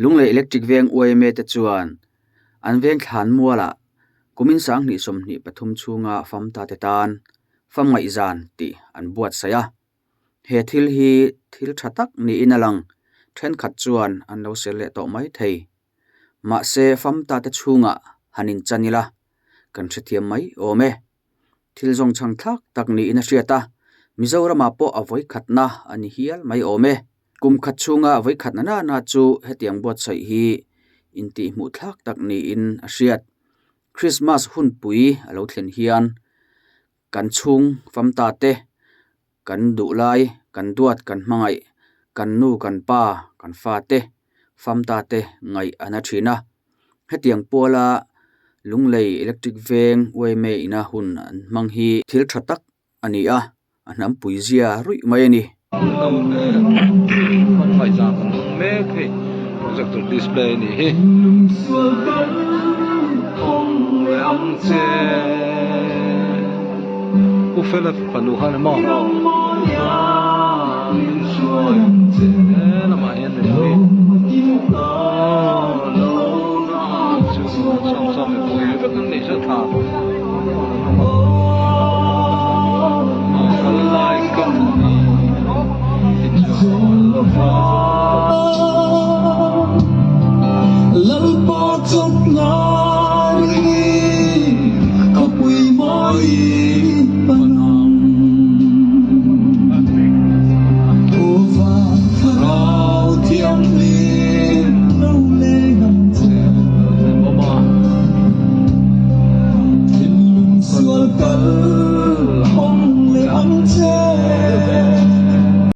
Lunglei Electric Veng yma te chuan an veng thlan mualah kumin sanghnih 23 chhunga famta te tan fam ngaihzan tih an buatsaih a. He thil hi thil tha tak niin a lang. Thenkhat chuan an lo sel leh tawh mai thei. Mahse famta te chhungah han inchan ila kan hrethiam mai awm e. Thil zawng chhang thlak tak niin a hriat a, Mizoramah pawh a vawikhatna a ni hial mai awm e. Kum khat chhunga vawikhatna nana chu hetiang buatsaih hi intihhmuh thlak tak niin a hriat. Krismas hunpui a lo thlen hian kan chhung famta te, kan duh lai, kan duat, kan hmangaih, kan nu, kan pa, kan fa te, famta te ngaih a na thin a. Hetiang puala Lunglei Electric Veng yma ina hun an hmang hi thil tha tak a ni a, a hnampui zia ruih mai a ni. Projector display a nih hi. Pu Fela fanu kha a ni maw? He lamah hian mipui sawm mipui vek an nih chu thla kal lai ka ni.